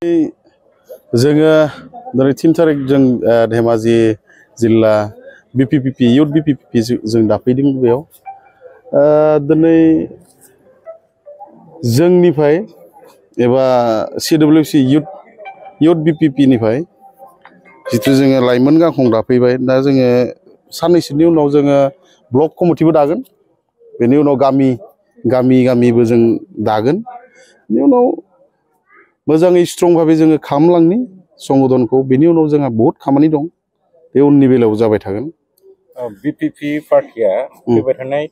जोङो दिनै 3 तारिख जों धेमाजि जिल्ला बिपिपिपि इउथ बिपिपिपि जों दाफैदों बेयाव दिनै जोंनिफ्राय एबा सिडब्लिउसि इउथ बिपिपि निफ्राय जितु जोङो लाइमोन गांखं दाफैबाय दा जोङो साननैसोनि उनाव जोङो ब्लक कमिटिबो दागोन बेनि उनाव गामिबो जों दागोन बेनि उनाव मोजाङै स्ट्रं भाबे जोङो खालामलांनि संगठनखौ बेनि उनाव जोंहा बहुत खामानि दं बे उननि बेलायाव जाबाय थागोन बिपिपि पार्टिया फैबाय थानाय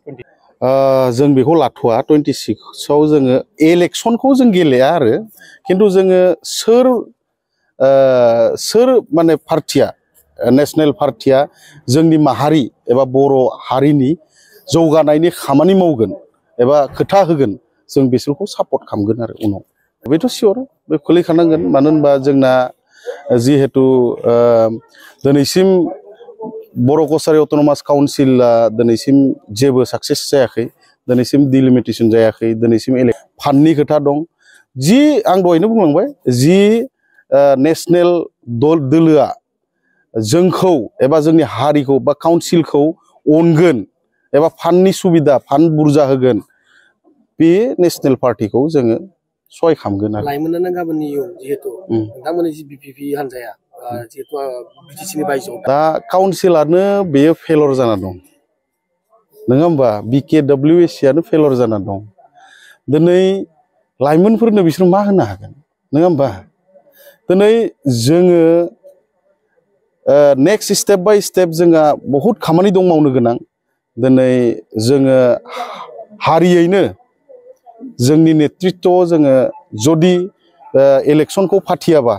जों बेखौ लाथ'वा 26 आव जोङो इलेक्सनखौ जों गेलेया आरो खिन्थु जोङो सोर माने पार्टिया नेशनेल पार्टिया जोंनि माहारि एबा बर' हारिनि जौगानायनि खामानि मावगोन एबा खोथा होगोन जों बिसोरखौ सापर्ट खालामगोन आरो उनाव बेथ' सियर बे खुलिखानांगोन मानो होनबा जोंना जिहेतु दिनैसिम बर' कछारी अट'नमास काउन्सिला दिनैसिम जेबो साक्सेस जायाखै दिनैसिम डिलिमिटेसन जायाखै दिनैसिम फान्डनि खोथा दं जि आं दहायनो बुंलांबाय जि नेशनेल दोलोआ जोंखौ एबा जोंनि हारिखौ बा काउन्सिलखौ अनगोन एबा फान्डनि सुबिदा फान्ड बुरजा होगोन बे नेशनेल पार्टिखौ जोङो सहाय खालामगोन आरो लाइमोनानो गाबोननि इयुन जिहेतु नोंथांमोननि जि बिपिपि हान्जाया जिहेतु बिटिसिनि बायजोआव दा काउन्सिलानो बेयो फेलर जाना दं नङा होमबा BKWSC आनो फेलर जाना दं दिनै लाइमोनफोरनो बिसोर मा होनो हागोन नङा होमबा दिनै जोङो नेक्स्ट स्टेप बाय स्टेप जोंहा बहुत खामानि दं मावनो गोनां दिनै जोङो हारियैनो जोंनि नेतृत्वआव जोङो जुदि इलेक्सनखौ फाथियाबा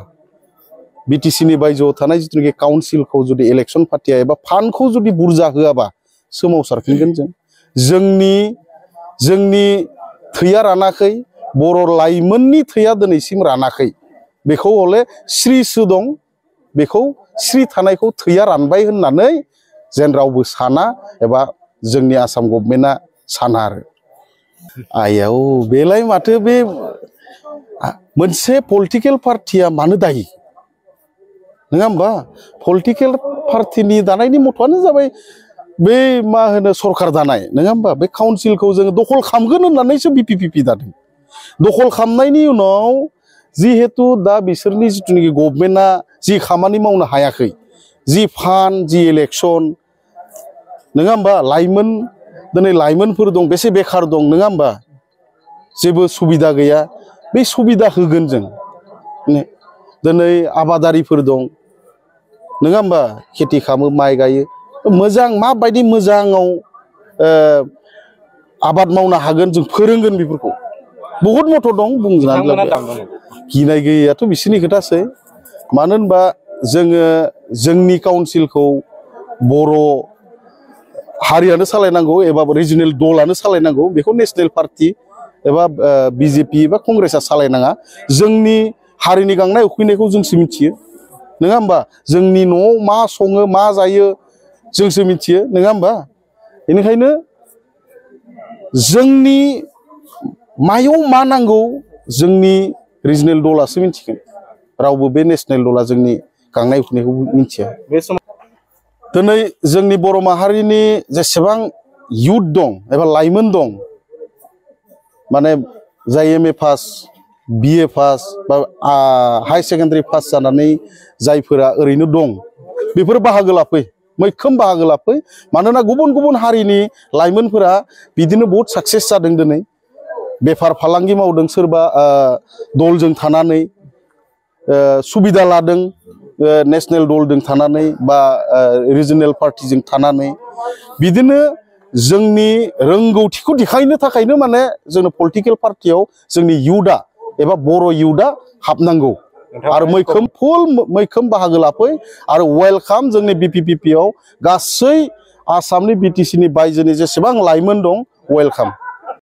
बिटिसिनि बायजोआव थानाय जिथुनाखि काउन्सिलखौ जुदि इलेक्सन फाथिया एबा फान्डखौ जुदि बुरजा होआबा सोमावसारफिनगोन जोंनि थैया रानाखै बर' लाइमोननि थैया दिनैसिम रानाखै बेखौ हले स्रिसो दं बेखौ स्रि थानायखौ थैया रानबाय होननानै जेन रावबो साना एबा जोंनि आसाम गभर्नमेन्टआ साना आरो आयाव बेलाय माथो बे मोनसे पलिटिकेल पार्टिया मानो दायि नङा होमबा पलिटिकेल पार्टिनि दानायनि मथ'आनो जाबाय बे मा होनो सरकार दानाय नङा होमबा बे काउन्सिलखौ जोङो दखल खालामगोन होननानैसो बिपिपिपि दादों दखल खालामनायनि उनाव जिहेतु दा बिसोरनि जिथुनाखि गभर्नमेन्टआ जि खामानि मावनो हायाखै जि फान्ड जि इलेक्सन नङा होमबा दिनै लाइमोनफोर दं बेसे बेखार दं नङा होमबा जेबो सुबिदा गैया बे सुबिदा होगोन जों दिनै आबादारिफोर दं नङा होमबा खेथि खालामो माइ गायो मोजां माबायदि मोजाङाव आबाद मावनो हागोन जों फोरोंगोन बेफोरखौ बहुत मथ' दं बुंनानै गिनाय गैयैयाथ' बिसोरनि खोथासै मानो होनबा जोङो जोंनि काउन्सिलखौ बर' हारियानो सालायनांगौ एबा रिजनेल दलानो सालायनांगौ बेखौ नेशनेल पार्टि एबा बिजेपि एबा कंग्रेसआ सालायनाङा जोंनि हारिनि गांनाय उखैनायखौ जोंसो मिथियो नङा होमबा जोंनि न'आव मा सङो मा जायो जोंसो मिथियो नङा होमबा बेनिखायनो जोंनि मायाव मा नांगौ जोंनि रिजनेल दलासो मिथिगोन रावबो बे नेशनेल दला जोंनि गांनाय उखैनायखौ मिथिया बे समाव दिनै जोंनि बर' माहारिनि जेसेबां इयुथ दं एबा लाइमोन दं माने जाय MA पास BA पास बा हाई सेकेन्डारि पास जानानै जायफोरा ओरैनो दं बेफोर बाहागो लाफै मैखोम बाहागो लाफै मानोना गुबुन गुबुन हारिनि लाइमोनफोरा बिदिनो बहुत साक्सेस जादों दिनै बेफार फालांगि मावदों सोरबा दलजों थानानै सुबिदा लादों नेशनेल दलजों थानानै बा रिजनेल पार्टिजों थानानै बिदिनो जोंनि रोंगौथिखौ देखायनो थाखायनो माने जोंनो पलिटिकेल पार्टियाव जोंनि इयुथआ एबा बर' इयुथआ हाबनांगौ आरो मैखोम बाहागो लाफै आरो वेलकाम जोंनि बिपिपिपिआव गासै आसामनि बिटिसिनि बायजोनि जेसेबां लाइमोन दं वेलकाम